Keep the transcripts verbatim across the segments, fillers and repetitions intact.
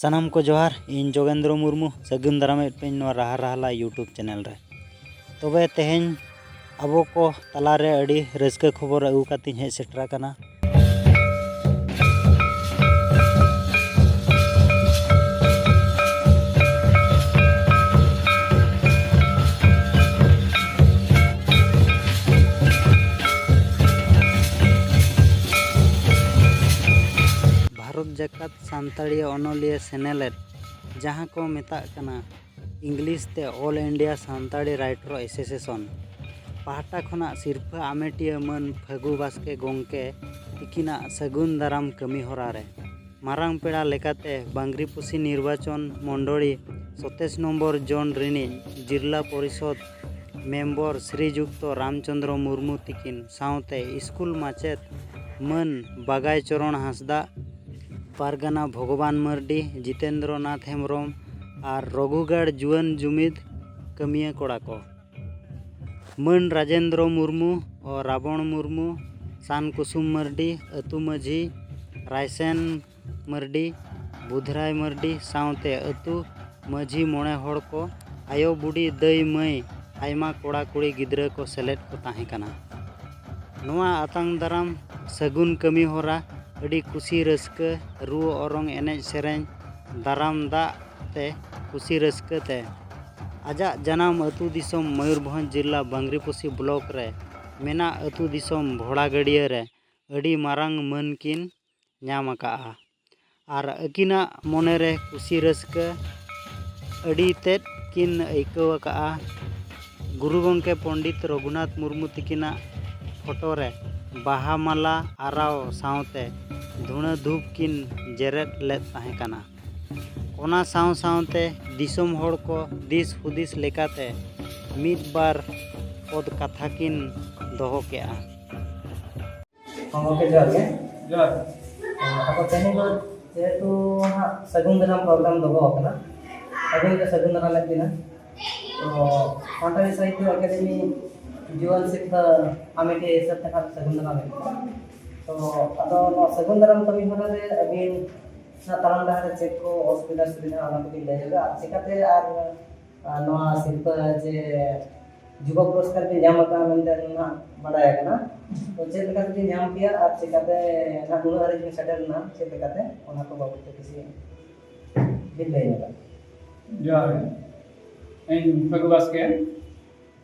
ᱥᱟᱱᱟᱢ ᱠᱚ ᱡᱚᱦᱟᱨ, ᱤᱧ ᱡᱳᱜᱮᱱᱫᱨᱚ ᱢᱩᱨᱢᱩ ᱥᱟᱹᱜᱩᱱ ᱫᱟᱨᱟᱢᱮᱫ ᱯᱮᱭᱟᱹᱧ ᱱᱚᱣᱟ ᱨᱟᱦᱟ ᱨᱟᱦᱞᱟ YouTube ᱪᱮᱱᱮᱞ ᱨᱮ᱾ ᱛᱚᱵᱮ ᱛᱮᱦᱮᱧ ᱟᱵᱚ ᱠᱚ ᱛᱟᱞᱟᱨᱮ ᱟᱹᱰᱤ ᱨᱟᱹᱥᱠᱟᱹ ᱠᱷᱚᱵᱚᱨ ᱟᱹᱜᱩ ᱠᱟᱛᱮᱧ ᱦᱮᱡ ᱥᱮᱴᱮᱨ ᱟᱠᱟᱱᱟ᱾ ᱵᱷᱟᱨᱚᱛ ᱡᱟᱠᱟᱛ ᱥᱟᱱᱛᱟᱲᱤ ᱚᱱᱚᱞᱤᱭᱟᱹ ᱥᱮᱱᱮᱞᱮᱫ, ᱡᱟᱦᱟᱸ ᱠᱚ ᱢᱮᱛᱟᱜ ᱠᱟᱱᱟ ᱤᱝᱞᱤᱥ ᱛᱮ All India Santali Writer Association ᱯᱟᱦᱴᱟ ᱠᱷᱚᱱᱟᱜ ᱥᱤᱨᱯᱷᱟᱹ ᱟᱢᱮᱴᱤᱭᱟᱹ ᱢᱟᱹᱱ ᱯᱷᱟᱹᱜᱩ ᱵᱟᱥᱠᱮ ᱜᱚᱢᱠᱮ ᱛᱤᱠᱤᱱᱟᱜ ᱥᱟᱹᱜᱩᱱ ᱫᱟᱨᱟᱢ ᱠᱟᱹᱢᱤ ᱦᱚᱨᱟ ᱨᱮ ᱢᱟᱨᱟᱝ ᱯᱮᱲᱟ ᱞᱮᱠᱟᱛᱮ ᱵᱟᱝᱜᱽᱨᱤᱯᱚᱥᱤ ᱱᱤᱨᱵᱟᱪᱚᱱ ᱢᱚᱱᱰᱚᱲᱤ ᱥᱚᱛᱮᱥ ᱱᱚᱢᱵᱚᱨ ᱡᱳᱱ ᱨᱤᱱᱤᱡ ᱡᱤᱞᱞᱟ ᱯᱚᱨᱤᱥᱚᱫᱽ ᱢᱮᱢᱵᱚᱨ ᱥᱨᱤᱡᱩᱠᱛᱚ ᱨᱟᱢᱪᱚᱸᱫᱽᱨᱚ ᱢᱩᱨᱢᱩ ᱛᱤᱠᱤᱱ ᱥᱟᱶᱛᱮ ᱥᱠᱩᱞ ᱢᱟᱪᱮᱫ ᱢᱟᱹᱱ ᱵᱟᱜᱟᱭ ᱪᱚᱨᱚᱬ ᱦᱟᱸᱥᱫᱟᱜ, ᱯᱟᱨᱜᱟᱱᱟ ᱵᱷᱚᱜᱚᱵᱟᱱ ᱢᱟᱹᱨᱰᱤ, ᱡᱤᱛᱮᱱᱫᱨᱚ ᱱᱟᱛᱷ ᱦᱮᱢᱵᱨᱚᱢ ᱟᱨ ᱨᱚᱜᱷᱩᱜᱟᱲ ᱡᱩᱣᱟᱹᱱ ᱡᱩᱢᱤᱫ ᱠᱟᱹᱢᱤᱭᱟᱹ ᱠᱚᱲᱟ ᱠᱚ᱾ ᱢᱟᱹᱱ ᱨᱟᱡᱮᱱᱫᱨᱚ ᱢᱩᱨᱢᱩ ᱚ ᱨᱟᱵᱚᱬ ᱢᱩᱨᱢᱩ, ᱥᱟᱱ ᱠᱩᱥᱩᱢ ᱢᱟᱹᱨᱰᱤ, ᱟᱹᱛᱩ ᱢᱟᱹᱡᱷᱤ ᱨᱟᱭᱥᱮᱱ ᱢᱟᱹᱨᱰᱤ, ᱵᱩᱫᱷᱨᱟᱭ ᱢᱟᱹᱨᱰᱤ ᱥᱟᱶᱛᱮ ᱟᱹᱛᱩ ᱢᱟᱹᱡᱷᱤ ᱢᱚᱬᱮ ᱦᱚᱲ ᱠᱚ, ᱟᱭᱳ ᱵᱩᱰᱤ ᱫᱟᱹᱭ ᱢᱟᱹᱭ ᱟᱭᱢᱟ ᱠᱚᱲᱟ ᱠᱩᱲᱤ ᱜᱤᱫᱽᱨᱟᱹ ᱠᱚ ᱥᱮᱞᱮᱫ ᱠᱚ ᱛᱟᱦᱮᱸ ᱠᱟᱱᱟ᱾ ᱱᱚᱣᱟ ᱟᱛᱟᱝ ᱫᱟᱨᱟᱢ ᱥᱟᱹᱜᱩᱱ ᱠᱟᱹᱢᱤ ᱦᱚᱨᱟ ᱟᱹᱰᱤ ᱠᱩᱥᱤ ᱨᱟᱹᱥᱠᱟᱹ, ᱨᱩ ᱚᱨᱚᱝ, ᱮᱱᱮᱡ ᱥᱮᱨᱮᱧ, ᱫᱟᱨᱟᱢ ᱫᱟᱜ ᱛᱮ ᱠᱩᱥᱤ ᱨᱟᱹᱥᱠᱟᱹ ᱛᱮ ᱟᱡᱟᱜ ᱡᱟᱱᱟᱢ ᱟᱹᱛᱩ ᱫᱤᱥᱚᱢ ᱢᱚᱭᱩᱨᱵᱷᱚᱸᱡᱽ ᱡᱤᱞᱟ ᱵᱟᱝᱜᱽᱨᱤᱯᱚᱥᱤ ᱵᱞᱚᱠ ᱨᱮ ᱢᱮᱱᱟᱜ ᱟᱹᱛᱩ ᱫᱤᱥᱚᱢ ᱵᱷᱚᱲᱟ ᱜᱟᱹᱰᱭᱟᱹ ᱨᱮ ᱟᱹᱰᱤ ᱢᱟᱨᱟᱝ ᱢᱟᱹᱱ ᱠᱤᱱ ᱧᱟᱢ ᱟᱠᱟᱫᱼᱟ᱾ ᱟᱨ ᱟᱹᱠᱤᱱᱟᱜ ᱢᱚᱱᱮ ᱨᱮ ᱠᱩᱥᱤ ᱨᱟᱹᱥᱠᱟᱹ ᱟᱹᱰᱤ ᱛᱮᱫ ᱠᱤᱱ ᱟᱹᱭᱠᱟᱹᱣ ᱟᱠᱟᱫᱼᱟ᱾ ᱜᱩᱨᱩ ᱜᱚᱢᱠᱮ ᱯᱚᱱᱰᱤᱛ ᱨᱚᱜᱷᱩᱱᱟᱛᱷ ᱢᱩᱨᱢᱩ ᱛᱤᱠᱤᱱᱟᱜ ᱯᱷᱳᱴᱳ ᱨᱮ ᱵᱟᱦᱟ ᱢᱟᱞᱟ ᱟᱨᱟᱣ ᱥᱟᱶᱛᱮ ᱫᱷᱩᱬᱟᱹ ᱫᱷᱩᱯ ᱠᱤᱱ ᱡᱮᱨᱮᱫ ᱞᱮᱫ ᱛᱟᱦᱮᱸ ᱠᱟᱱᱟ᱾ ᱚᱱᱟ ᱥᱟᱶ ᱥᱟᱶᱛᱮ ᱫᱤᱥᱚᱢ ᱦᱚᱲ ᱠᱚ ᱫᱤᱥ ᱦᱩᱫᱤᱥ ᱞᱮᱠᱟᱛᱮ ᱢᱤᱫ ᱵᱟᱨ ᱯᱚᱫ ᱠᱟᱛᱷᱟ ᱠᱤᱱ ᱫᱚᱦᱚ ᱠᱮᱫᱼᱟ᱾ ᱦᱚᱸ ᱜᱚᱢᱠᱮ, ᱡᱚᱦᱟᱨ ᱜᱮ᱾ ᱡᱚᱦᱟᱨ᱾ ᱟᱫᱚ ᱛᱮᱦᱮᱧ ᱫᱚ ᱡᱮᱦᱮᱛᱩ ᱦᱟᱸᱜ ᱥᱟᱹᱜᱩᱱ ᱫᱟᱨᱟᱢ ᱯᱨᱳᱜᱨᱟᱢ ᱫᱚᱦᱚ ᱟᱠᱟᱱᱟ, ᱟᱹᱵᱤᱱ ᱜᱮ ᱥᱟᱹᱜᱩᱱ ᱫᱟᱨᱟᱢ ᱞᱮᱫ ᱵᱤᱱᱟ᱾ ᱛᱚ ᱥᱟᱱᱛᱟᱲᱤ ᱥᱟᱦᱤᱛᱛᱚ ᱮᱠᱟᱰᱮᱢᱤ ᱡᱩᱣᱟᱹᱱ ᱥᱤᱨᱯᱷᱟᱹ ᱟᱢᱮᱴᱤᱭᱟᱹ ᱦᱤᱥᱟᱹᱵ ᱛᱮ ᱦᱟᱸᱜ ᱥᱟᱹᱜᱩᱱ ᱫᱟᱨᱟᱢ ᱞᱮᱫ ᱵᱤᱱᱟ᱾ ᱛᱚ ᱟᱫᱚ ᱱᱚᱣᱟ ᱥᱟᱹᱜᱩᱱ ᱫᱟᱨᱟᱢ ᱠᱟᱹᱢᱤ ᱦᱚᱨᱟ ᱨᱮ ᱟᱹᱵᱤᱱ ᱚᱱᱟ ᱛᱟᱲᱟᱢ ᱰᱟᱦᱟᱨ ᱨᱮ ᱪᱮᱫ ᱠᱚ ᱚᱥᱩᱵᱤᱫᱷᱟ ᱥᱩᱵᱤᱫᱷᱟ, ᱚᱱᱟ ᱠᱚᱵᱤᱱ ᱞᱟᱹᱭ ᱧᱚᱜᱟ᱾ ᱟᱨ ᱪᱤᱠᱟᱹᱛᱮ ᱟᱨ, ᱟᱨ ᱱᱚᱣᱟ ᱥᱤᱨᱯᱟᱹ ᱡᱮ ᱡᱩᱵᱚ ᱯᱩᱨᱚᱥᱠᱟᱨ ᱵᱤᱱ ᱧᱟᱢ ᱟᱠᱟᱫᱼᱟ ᱢᱮᱱᱛᱮ ᱱᱟᱦᱟᱜ ᱵᱟᱰᱟᱭ ᱟᱠᱟᱱᱟ, ᱛᱚ ᱪᱮᱫ ᱞᱮᱠᱟ ᱛᱮᱵᱤᱱ ᱧᱟᱢ ᱠᱮᱭᱟ ᱟᱨ ᱪᱤᱠᱟᱹᱛᱮ ᱱᱟᱦᱟᱜ ᱩᱱᱟᱹᱜ ᱦᱟᱹᱨᱤᱡ ᱵᱤᱱ ᱥᱮᱴᱮᱨ ᱞᱮᱱᱟ, ᱪᱮᱫ ᱞᱮᱠᱟᱛᱮ, ᱚᱱᱟ ᱠᱚ ᱵᱟᱵᱚᱫ ᱛᱮ ᱠᱤᱪᱷᱩ ᱵᱤᱱ ᱞᱟᱹᱭ ᱧᱚᱜᱟ? ᱡᱚᱦᱟᱨ ᱜᱮ᱾ ᱤᱧ ᱯᱷᱟᱹᱜᱩ ᱵᱟᱥᱠᱮ᱾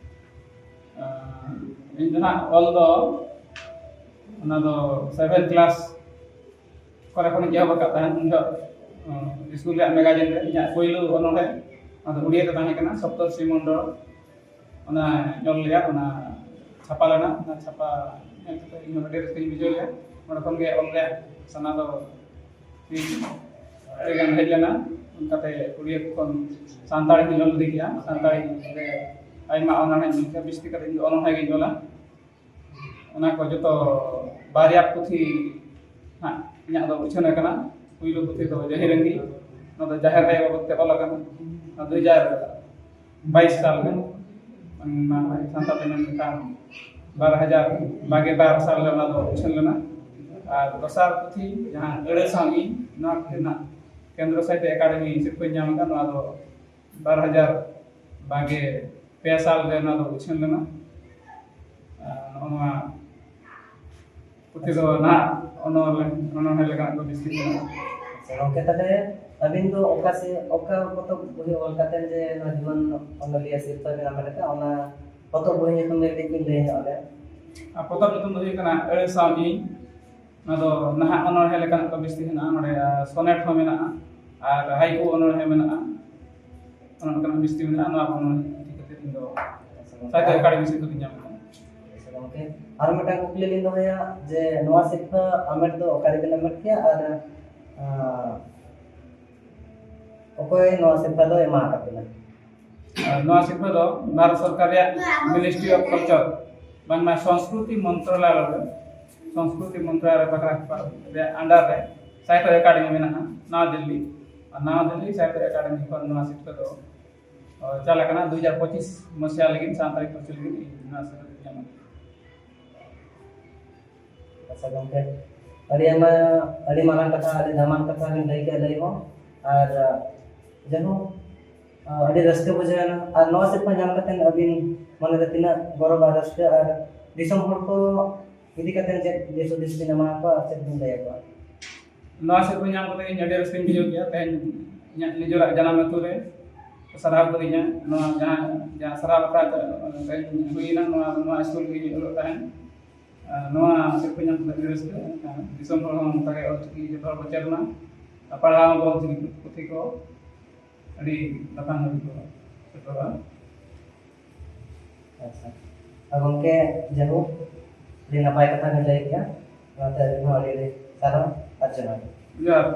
ᱟᱸ, ᱤᱧ ᱫᱚ ᱱᱟᱦᱟᱜ ᱚᱞ ᱫᱚ, ᱚᱱᱟ ᱫᱚ ᱥᱮᱵᱷᱮᱱ ᱠᱞᱟᱥ ᱠᱚᱨᱮ ᱠᱷᱚᱱᱤᱧ ᱮᱦᱚᱵ ᱟᱠᱟᱫ ᱛᱟᱦᱮᱸᱫ᱾ ᱩᱱ ᱡᱚᱦᱚᱜ, ᱟᱸ, ᱥᱠᱩᱞ ᱨᱮᱭᱟᱜ ᱢᱮᱜᱟᱡᱤᱱ ᱨᱮ ᱤᱧᱟᱹᱜ ᱯᱳᱭᱞᱳ ᱚᱱᱚᱬᱦᱮ, ᱚᱱᱟ ᱫᱚ ᱩᱲᱤᱭᱟ ᱛᱮ ᱛᱟᱦᱮᱸ ᱠᱟᱱᱟ, ᱥᱚᱯᱛᱚᱨᱥᱤ ᱢᱚᱱᱰᱚᱞ, ᱚᱱᱟ ᱧᱮᱞ ᱞᱮᱭᱟ, ᱚᱱᱟ ᱪᱷᱟᱯᱟ ᱞᱮᱱᱟ᱾ ᱚᱱᱟ ᱪᱷᱟᱯᱟ ᱧᱮᱞ ᱠᱟᱛᱮ ᱤᱧ ᱦᱚᱸ ᱟᱹᱰᱤ ᱨᱟᱹᱥᱠᱟᱹᱧ ᱵᱩᱡᱷᱟᱹᱣ ᱞᱮᱭᱟ᱾ ᱚᱸᱰᱮ ᱠᱷᱚᱱ ᱜᱮ ᱚᱞ ᱨᱮᱭᱟᱜ ᱥᱟᱱᱟ ᱫᱚ ᱟᱹᱰᱤ ᱜᱟᱱ ᱦᱮᱡ ᱞᱮᱱᱟ᱾ ᱚᱱᱠᱟᱛᱮ ᱩᱲᱤᱭᱟ ᱠᱷᱚᱱ ᱥᱟᱱᱛᱟᱲᱤ ᱦᱚᱸᱧ ᱚᱞ ᱤᱫᱤ ᱠᱮᱜᱼᱟ᱾ ᱥᱟᱱᱛᱟᱲᱤ ᱨᱮ ᱟᱭᱢᱟ ᱚᱱᱚᱬᱦᱮ ᱤᱧ ᱚᱞ ᱠᱮᱜᱼᱟ, ᱵᱤᱥᱛᱤ ᱠᱟᱛᱮ ᱤᱧ ᱫᱚ ᱚᱱᱚᱬᱦᱮ ᱜᱤᱧ ᱚᱞᱟ᱾ ᱚᱱᱟ ᱠᱚ ᱡᱚᱛᱚ ᱵᱟᱨᱭᱟ ᱯᱩᱛᱷᱤ ᱦᱟᱸᱜ ᱤᱧᱟᱹᱜ ᱫᱚ ᱩᱪᱷᱟᱹᱱ ᱟᱠᱟᱱᱟ᱾ ᱯᱩᱭᱞᱩ ᱯᱩᱛᱷᱤ ᱫᱚ ᱡᱟᱹᱦᱤᱨᱟᱹᱝᱜᱤ, ᱱᱚᱣᱟ ᱫᱚ ᱡᱟᱦᱮᱨ ᱟᱭᱳ ᱵᱟᱵᱚᱫ ᱛᱮ ᱚᱞ ᱟᱠᱟᱱᱟ᱾ ᱱᱚᱣᱟ ᱫᱩ ᱦᱟᱡᱟᱨ ᱵᱟᱭᱤᱥ ᱥᱟᱞ ᱨᱮ, ᱚᱱᱟ ᱥᱟᱱᱛᱟᱲ ᱛᱮ ᱢᱮᱱ ᱞᱮᱠᱷᱟᱱ ᱵᱟᱨ ᱦᱟᱡᱟᱨ ᱵᱟᱜᱮ ᱵᱟᱨ ᱥᱟᱞ ᱨᱮ ᱚᱱᱟ ᱫᱚ ᱩᱪᱷᱟᱹᱱ ᱞᱮᱱᱟ᱾ ᱟᱨ ᱫᱚᱥᱟᱨ ᱯᱩᱛᱷᱤ ᱡᱟᱦᱟᱸ ᱟᱹᱲᱟᱹ ᱥᱟᱶ ᱤᱧ, ᱱᱚᱣᱟ ᱨᱮᱱᱟᱜ ᱠᱮᱱᱫᱨᱚ ᱥᱟᱦᱤᱛᱛᱚ ᱮᱠᱟᱰᱮᱢᱤ ᱥᱤᱨᱯᱟᱹᱧ ᱧᱟᱢ ᱟᱠᱟᱫ, ᱱᱚᱣᱟ ᱫᱚ ᱵᱟᱨ ᱦᱟᱡᱟᱨ ᱵᱟᱜᱮ ᱯᱮ ᱥᱟᱞ ᱨᱮ ᱱᱚᱣᱟ ᱫᱚ ᱩᱪᱷᱟᱹᱱ ᱞᱮᱱᱟ᱾ ᱟᱨ ᱱᱚᱜᱼᱚ ᱱᱚᱣᱟ ᱯᱩᱛᱷᱤ ᱫᱚ ᱱᱟᱦᱟᱜ ᱚᱱᱚᱬᱦᱮ, ᱚᱱᱚᱬᱦᱮ ᱞᱮᱠᱟᱱᱟᱜ ᱫᱚ ᱵᱮᱥᱤ ᱢᱮᱱᱟᱜᱼᱟ᱾ ᱟᱪᱪᱷᱟ ᱜᱚᱢᱠᱮ, ᱛᱟᱦᱞᱮ ᱟᱹᱵᱤᱱ ᱫᱚ ᱚᱠᱟ ᱥᱮ, ᱚᱠᱟ ᱯᱚᱛᱚᱵ ᱵᱚᱦᱤ ᱚᱞ ᱠᱟᱛᱮ ᱡᱮ ᱱᱚᱣᱟ ᱡᱩᱣᱟᱹᱱ ᱚᱱᱚᱞᱤᱭᱟᱹ ᱥᱤᱨᱯᱟᱹ ᱵᱤᱱ ᱦᱟᱢᱮᱴ ᱟᱠᱟᱫ, ᱚᱱᱟ ᱯᱚᱛᱚᱵ ᱵᱚᱦᱤ ᱧᱩᱛᱩᱢ ᱜᱮ ᱠᱟᱹᱴᱤᱡ ᱵᱤᱱ ᱞᱟᱹᱭ ᱧᱚᱜ ᱟᱞᱮᱭᱟ? ᱟᱨ ᱯᱚᱛᱚᱵ ᱧᱩᱛᱩᱢ ᱫᱚ ᱦᱩᱭᱩᱜ ᱠᱟᱱᱟ ᱟᱹᱲᱟᱹ ᱥᱟᱶ ᱤᱧ᱾ ᱱᱚᱣᱟ ᱫᱚ ᱱᱟᱦᱟᱜ ᱚᱱᱚᱬᱦᱮ ᱞᱮᱠᱟᱱᱟᱜ ᱫᱚ ᱵᱤᱥᱛᱤ ᱦᱮᱱᱟᱜᱼᱟ᱾ ᱱᱚᱰᱮ, ᱟᱨ, ᱥᱚᱱᱮᱴ ᱦᱚᱸ ᱢᱮᱱᱟᱜᱼᱟ, ᱟᱨ ᱦᱟᱭᱠᱩ ᱚᱱᱚᱬᱦᱮ ᱢᱮᱱᱟᱜᱼᱟ᱾ ᱚᱱᱮ ᱚᱱᱠᱟᱱᱟᱜ ᱵᱤᱥᱛᱤ ᱢᱮᱱᱟᱜᱼᱟ᱾ ᱱᱚᱣᱟ ᱠᱚ ᱚᱱᱚᱬᱦᱮ ᱤᱫᱤ ᱠᱟᱛᱮ ᱤᱧ ᱫᱚ ᱥᱟᱦᱤᱛᱛᱚ ᱮᱠᱟᱰᱮᱢᱤ ᱥᱤᱨᱯᱟᱹ ᱫᱚᱧ ᱧᱟᱢ ᱟᱠᱟᱫᱟ᱾ ᱟᱪᱪᱷᱟ ᱜᱚᱢᱠᱮ, ᱟᱨ ᱢᱤᱫᱴᱟᱝ ᱠᱩᱠᱞᱤ ᱞᱤᱧ ᱫᱚᱦᱚᱭᱟ ᱡᱮ ᱱᱚᱣᱟ ᱥᱤᱨᱯᱟᱹ ᱟᱢᱮᱴ ᱫᱚ ᱚᱠᱟ ᱨᱮᱵᱤᱱ ᱟᱢᱮᱴ ᱠᱮᱭᱟ ᱟᱨ, ᱟᱸ, ᱚᱠᱚᱭ ᱱᱚᱣᱟ ᱥᱤᱨᱯᱟᱹ ᱫᱚ ᱮᱢᱟ ᱟᱠᱟᱫ ᱵᱤᱱᱟ? ᱟᱨ ᱱᱚᱣᱟ ᱥᱤᱨᱯᱟᱹ ᱫᱚ ᱵᱷᱟᱨᱚᱛ ᱥᱚᱨᱠᱟᱨ ᱨᱮᱭᱟᱜ Ministry of Culture, ᱵᱟᱝᱢᱟ ᱥᱚᱝᱥᱠᱨᱤᱛᱤ ᱢᱚᱱᱛᱨᱚᱱᱟᱞᱚᱭ ᱨᱮ, ᱥᱚᱝᱥᱠᱨᱤᱛᱤ ᱢᱚᱱᱛᱨᱚᱱᱟᱞᱚᱭ ᱵᱟᱠᱷᱨᱟ ᱨᱮᱭᱟᱜ under ᱨᱮ ᱥᱟᱦᱤᱛᱛᱚ ᱮᱠᱟᱰᱮᱢᱤ ᱢᱮᱱᱟᱜᱼᱟ, ᱱᱟᱣᱟ ᱫᱤᱞᱞᱤ᱾ ᱟᱨ ᱱᱟᱣᱟ ᱫᱤᱞᱞᱤ ᱥᱟᱦᱤᱛᱛᱚ ᱮᱠᱟᱰᱮᱢᱤ ᱠᱷᱚᱱ ᱱᱚᱣᱟ ᱥᱤᱨᱯᱟᱹ ᱫᱚ, ᱚ, ᱪᱟᱞ ᱟᱠᱟᱱᱟ ᱫᱩ ᱦᱟᱡᱟᱨ ᱯᱚᱸᱪᱤᱥ ᱢᱚᱥᱤᱦᱟ ᱞᱟᱹᱜᱤᱫ, ᱥᱟᱱᱛᱟᱲᱤ ᱯᱟᱹᱨᱥᱤ ᱞᱟᱹᱜᱤᱫ ᱤᱧ ᱱᱚᱣᱟ ᱥᱤᱨᱯᱟᱹ ᱫᱚᱧ ᱧᱟᱢ ᱟᱠᱟᱫᱟ᱾ ᱟᱪᱪᱷᱟ ᱜᱚᱢᱠᱮ, ᱟᱹᱰᱤ ᱟᱭᱢᱟ, ᱟᱹᱰᱤ ᱢᱟᱨᱟᱝ ᱠᱟᱛᱷᱟ, ᱟᱹᱰᱤ ᱫᱟᱢᱟᱱ ᱠᱟᱛᱷᱟ ᱵᱤᱱ ᱞᱟᱹᱭ ᱠᱮᱫᱼᱟ, ᱞᱟᱹᱭ ᱦᱚᱸ᱾ ᱟᱨ ᱡᱟᱭᱦᱳᱠ, ᱟᱹᱰᱤ ᱨᱟᱹᱥᱠᱟᱹ ᱵᱩᱡᱷᱟᱹᱣ ᱮᱱᱟ᱾ ᱟᱨ ᱱᱚᱣᱟ ᱥᱤᱨᱯᱟᱹ ᱧᱟᱢ ᱠᱟᱛᱮ ᱟᱹᱵᱤᱱ ᱢᱚᱱᱮᱨᱮ ᱛᱤᱱᱟᱹᱜ ᱜᱚᱨᱚᱵᱽ ᱟᱨ ᱨᱟᱹᱥᱠᱟᱹ, ᱟᱨ ᱫᱤᱥᱚᱢ ᱦᱚᱲ ᱠᱚ ᱤᱫᱤ ᱠᱟᱛᱮ ᱪᱮᱫ ᱫᱤᱥ ᱦᱩᱫᱤᱥ ᱵᱤᱱ ᱮᱢᱟ ᱠᱚᱣᱟ ᱟᱨ ᱪᱮᱫ ᱵᱤᱱ ᱞᱟᱹᱭ ᱟᱠᱚᱣᱟ? ᱱᱚᱣᱟ ᱥᱤᱨᱯᱟᱹ ᱧᱟᱢ ᱠᱟᱛᱮ ᱤᱧ ᱟᱹᱰᱤ ᱨᱟᱹᱥᱠᱟᱹᱧ ᱵᱩᱡᱷᱟᱹᱣ ᱠᱮᱫᱼᱟ᱾ ᱛᱮᱦᱮᱧ ᱤᱧᱟᱹᱜ ᱱᱤᱡᱮᱨᱟᱜ ᱡᱟᱱᱟᱢ ᱟᱹᱛᱩ ᱨᱮ ᱥᱟᱨᱦᱟᱣ ᱠᱟᱹᱫᱤᱧᱟ᱾ ᱱᱚᱣᱟ ᱡᱟᱦᱟᱸ, ᱡᱟᱦᱟᱸ ᱥᱟᱨᱦᱟᱣ ᱟᱠᱷᱲᱟ ᱛᱮᱦᱮᱧ ᱦᱩᱭᱮᱱᱟ, ᱱᱚᱣᱟ, ᱱᱚᱣᱟ ᱥᱠᱩᱞ ᱨᱮᱜᱮᱧ ᱚᱞᱚᱜ ᱛᱟᱦᱮᱸᱫ᱾ ᱟᱨ ᱱᱚᱣᱟ ᱥᱤᱨᱯᱟᱹ ᱧᱟᱢ ᱠᱟᱛᱮ ᱟᱹᱰᱤ ᱨᱟᱹᱥᱠᱟᱹ᱾ ᱟᱨ ᱫᱤᱥᱚᱢ ᱦᱚᱲ ᱦᱚᱸ ᱚᱱᱠᱟᱜᱮ ᱚᱞᱪᱤᱠᱤ ᱡᱚᱛᱚ ᱦᱚᱲ ᱠᱚ ᱪᱮᱫ ᱢᱟ᱾ ᱟᱨ ᱯᱟᱲᱦᱟᱣ ᱦᱚᱸ ᱚᱞᱪᱤᱠᱤ ᱯᱩᱛᱷᱤ ᱠᱚ ᱟᱹᱰᱤ ᱞᱟᱯᱷᱟᱝ ᱫᱷᱟᱹᱵᱤᱡ ᱠᱚ ᱥᱮᱴᱮᱨᱚᱜᱼᱟ᱾ ᱟᱪᱪᱷᱟ᱾ ᱟᱨ ᱜᱚᱢᱠᱮ, ᱡᱟᱭᱦᱳᱠ, ᱟᱹᱰᱤ ᱱᱟᱯᱟᱭ ᱠᱟᱛᱷᱟ ᱵᱤᱱ ᱞᱟᱹᱭ ᱠᱮᱜᱼᱟ᱾ ᱚᱱᱟᱛᱮ ᱟᱹᱵᱤᱱ ᱦᱚᱸ ᱟᱹᱰᱤ ᱟᱹᱰᱤ ᱥᱟᱨᱦᱟᱣ ᱟᱨ ᱡᱚᱦᱟᱨ᱾ ᱡᱚᱦᱟᱨ᱾